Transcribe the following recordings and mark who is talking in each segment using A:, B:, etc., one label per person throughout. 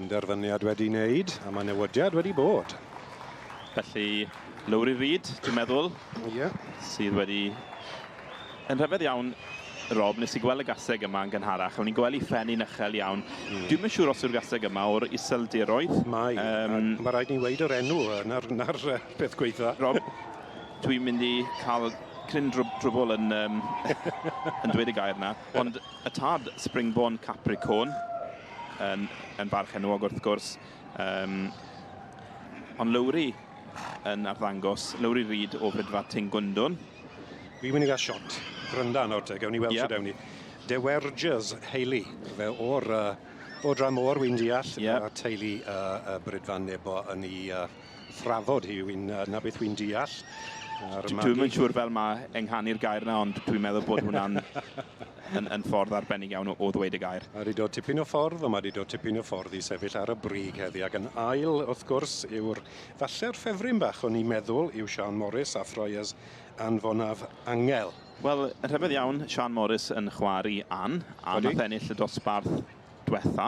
A: Penderfyniad wedi wneud, a mae newidiad wedi bod.
B: Felly, Lowri Reid, dwi'n meddwl, sydd wedi... Yn rhyfedd iawn, Rob, nes i gweld y gaseg yma yn gynharach, o'n i'n gweld ei phen i'n uchel iawn. Dwi'm yn siŵr os yw'r gaseg yma o'r Iseldiroedd.
A: Mae, mae rhaid ni weud yr enw, na'r peth gweitha.
B: Rob, dwi'n mynd i cael cryn drwbl yn, yn dweud y gair na, ond y tad Springborn Capricorn, yn, yn farch enwog wrth gwrs, ond Lowri yn arddangos, Lowri Reid o Fridfa Tingwndwn.
A: Fi'n mynd i gael shot. Gwranda nawr te, gawn ni weld shwt ewn ni. Dewerges Hayley, fe o'r, o dramor wi'n deall, a teulu Bridfa Nebo yn ei thrafod hi, wi'n, na beth wi'n deall.
B: Dwi'm yn siŵr fel mae enghanu'r gair 'na, ond dwi'n meddwl bod hwnna'n yn, yn ffordd arbennig iawn o, o ddweud y gair.
A: Mae wedi dod tipyn o ffordd, ond mae wedi dod tipyn o ffordd i sefyll ar y brig heddi. Ac yn ail, wrth gwrs, yw'r falle'r ffefryn bach o'n i'n meddwl yw Sian Morris a Friars Anfonaf Angel.
B: Wel, yn rhyfedd iawn, Sian Morris yn chwarae Ann, a nath ennill y dosbarth diwetha,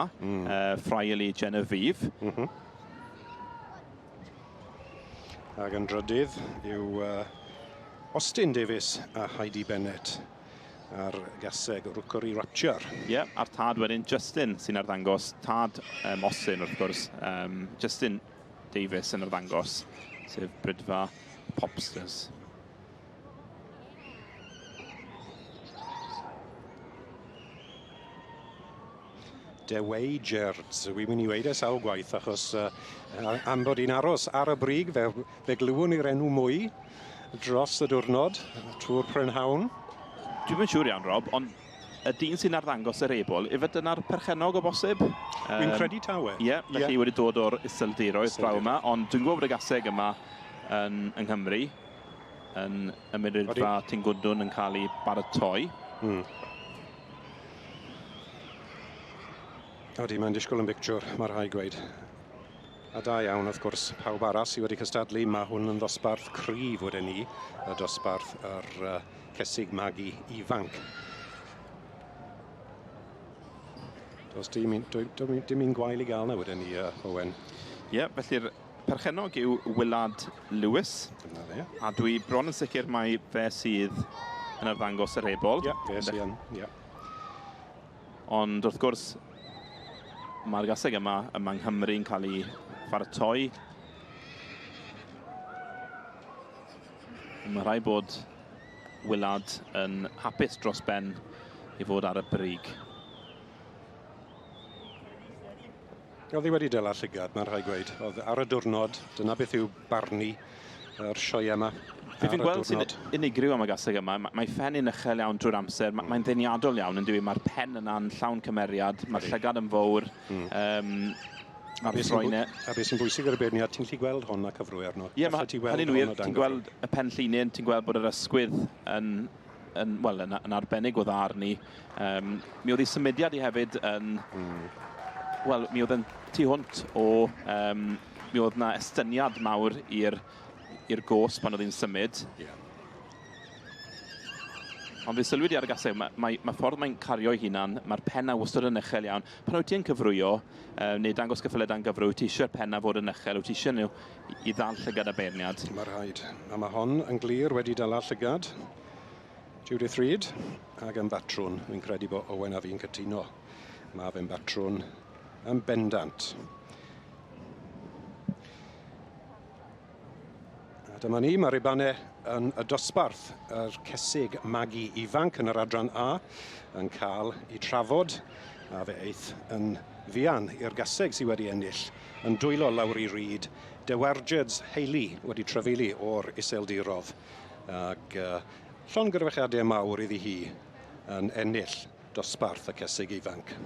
B: Friarly Genevieve.
A: Ac yn drydydd yw Austin Davies a Heidi Bennett ar gaseg Rookery Rapture.
B: Ie, yeah, a'r tad wedyn, Justin, sy'n arddangos. Tad Austin, wrth gwrs. Justin Davies yn arddangos, sef Brydfa Popsters.
A: Deweigerds. Wi'n mynd i weud e sawl gwaith achos am bod hi'n aros ar y brig fe, fe glywwn ni'r enw mwy dros y diwrnod, trwy'r prynhawn.
B: Dwi'm yn siŵr iawn, Rob, ond y dyn sy'n arddangos yr ebol, ife dyna'r perchennog o bosib?
A: Dwi'n credu taw e.
B: Ie, felly wedi dod o'r Iseldiroedd draw yma, ond dwi'n gwybod bod y gaseg yma yn, yng Nghymru, yn ymyrrydfa Tingwndwn yn cael ei baratoi.
A: Odi, mae'n disgwyl yn bictiwr, mae rhaid gweud. A da iawn, wrth gwrs, pawb arall sydd wedi cystadlu, mae hwn yn ddosbarth cryf wedyn ni, y dosbarth yr cesig magu ifanc. Does dim un, dim un gwael i gael na wedyn ni, Owen.
B: Ie, yeah, felly'r perchennog yw Willard Lewis.
A: Dyna fe.
B: A dwi bron yn sicr mai fe sydd yn arddangos yr ebol.
A: Ie, yeah, fe sydd yn, ie. Yeah.
B: Ond wrth gwrs, mae'r gaseg yma yma yng Nghymru yn cael ei pharatoi. Mae rhaid bod Willard yn hapus dros ben i fod ar y brig.
A: Oedd hi wedi dela llygad, mae'n rhaid gweud. Oedd ar y diwrnod, dyna beth yw barnu yr sioe yma.
B: Fi fi'n gweld sy'n unigryw am y gaseg yma, mae phen yn uchel iawn drwy'r amser, mae'n ddeniadol iawn yn dyw, mae'r pen yna'n llawn cymeriad, mae'r llygad yn fawr,
A: A beth sy'n bwysig ar y beirniad, ti'n gallu gweld hon a cyfrwy arno.
B: Ie, mae hynny'n wir, ti'n gweld y pen llinyn, ti'n gweld bod yr ysgwydd yn, yn, well, yn, yn arbennig o dda arni. Mi oedd ei symudiad i hefyd yn... Wel, mi oedd yn tu hwnt o... mi oedd na estyniad mawr i'r gos pan oedd hi'n symud. Ond fe sylwyd i ar y gaseg, mae ffordd mae'n cario'i hunan, mae'r penna wastad yn uchel iawn. Pan wyt ti'n cyfrwyo, neu dangos cyffyle dan gyfrwy, wyt ti eisiau'r penna fod yn uchel, wyt ti eisiau nhw i ddal llygad y beirniad.
A: Mae rhaid. A mae hon yn glir wedi dala llygad Judith Reid ac yn batrwn. Fi'n credu bod Owen a fi'n cytuno. Mae fe'n batrwn yn bendant. A dyma ni, mae ribannau yn y dosbarth, yr cesig magu ifanc yn yr adran A yn cael ei trafod, a fe eith yn fuan i'r gaseg sydd wedi ennill yn dwylo Lowri Reid, Dewergeds Hayley wedi trafeili o'r Iseldirodd, ac llongyfarchiadau mawr iddi hi yn ennill dosbarth y cesig ifanc.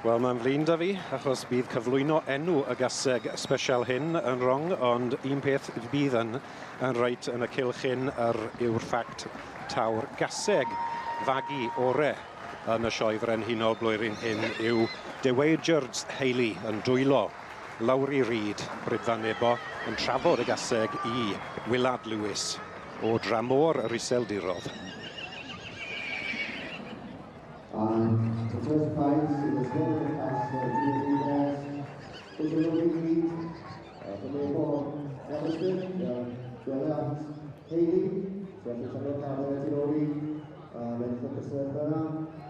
A: Wel, mae'n flin da fi, achos bydd cyflwyno enw y gaseg special hyn yn wrong, ond un peth bydd yn, yn reit yn y cylch hyn yr yw'r ffact taw'r gaseg fagu ore yn y sioe frenhinol blwyddyn hyn yw Dewagers Hayley yn dwylo Lowri Reid, Brydfa Nebo, yn trafod y gaseg i Willard Lewis o dramor yr Iseldirodd.
C: And the first prize in the small class for Junior Horse is a Lowri Reid from Nebo Aberystwyth, Dewagers Hayley. So felly llongyfarchiadau i Lowri, enillodd y cystadleuaeth yna.